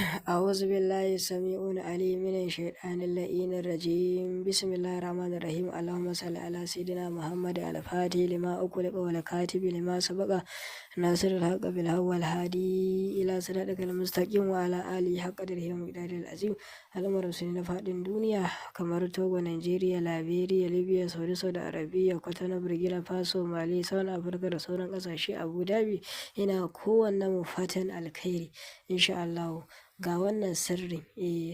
أعوذ بالله السميع العليم من الشيطان اللعين الرجيم. بسم الله الرحمن الرحيم. اللهم صل على سيدنا محمد الفاتح لما أغلق والكاتب لما سبق ناصر الحق بالحق والهادي إلى صراطك المستقيم وعلى آله حق قدره ومقداره العظيم. Al'ummar Musulmi na faɗin duniya kamar Togo, Nigeria, Liberia, Libya, Saudi, Saudi Arabia, Kwatano, Burkina Faso, Mali, South Africa da sauran ƙasashe, Abu Dhabi, ina kowanne mu fatan alkhairi insha Allahu. Ga wannan sirrin,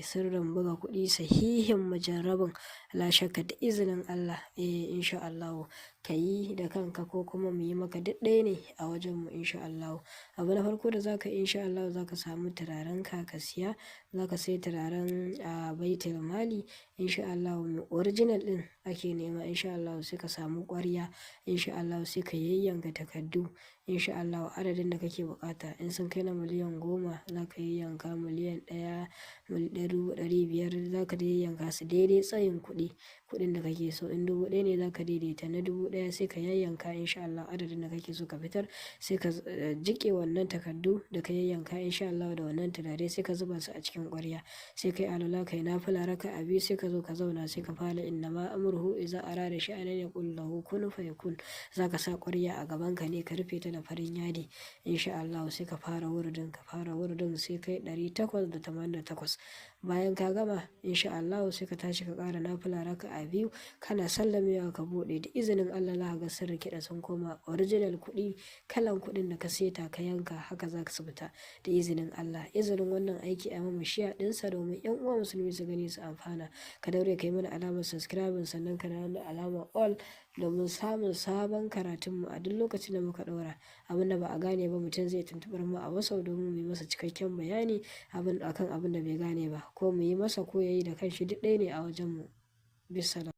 sirrin buga kuɗi sahihin mujarrabin, la shakka, da izinin Allah, insha Allahu, ka yi da kanka ko kuma mu yi maka, duk ɗaya ne a wajenmu insha Allahu. Abu na farko da za ka yi insha Allahu, za ka samu turaren ka, ka siya, za ka sai turaren a Baitul Mali insha Allahu, original ɗin ake nema insha Allahu. Sai ka samu ƙwarya insha Allahu, sai ka yayyanka takardu insha Allahu adadin da kake buƙata. In sun kai na 10,000,000, za ka yayyanka 1,000,000, 500,000, za ka dai yayyanka su daidai tsayin kuɗi, kuɗin da kake so. In 1000 ne, za ka daidaita na 1000, sai ka yayyanka insha Allahu adadin da kake so ka fitar. Sai ka jiƙe wannan takardu da ka yayyanka insha Allahu da wannan turare, sai ka zuba su a cikin ƙwarya. Sai ka yi alwala, ka yi nafila raka'a biyu, sai ka zo ka zauna, sai ka fara "Innama amruhu iza arada shay'an an yaqula lahu kun fayakun". Za ka sa ƙwarya a gabanka ne, ka rufe ta da farin yadi insha Allahu, sai ka fara wurdin, ka fara wurdin sai kai 888. Bayan ka gama insha Allahu, sai ka tashi ka ƙara nafila raka'a biyu. Kana sallamewa ka buɗe, da izinin Allah za ka ga sun rikiɗa sun koma original kuɗi, kalan kuɗin da ka seta ka yanka haka za su fita da izinin Allah. Izinin wannan aiki, a mana share ɗinsa domin 'yan uwa Musulmi su gani su amfana. Ka daure ka yi mana alamar subscribing, sannan ka danna alamar all domin samun sabon karatunmu a duk lokacin da muka ɗaura. Abin da ba a gane ba, mutum zai tuntuɓar mu a WhatsApp domin mu yi masa cikakken bayani abin akan abin da bai gane ba, ko mu yi masa ko ya yi da kanshi, duk ɗaya ne a wajenmu. Bissalam.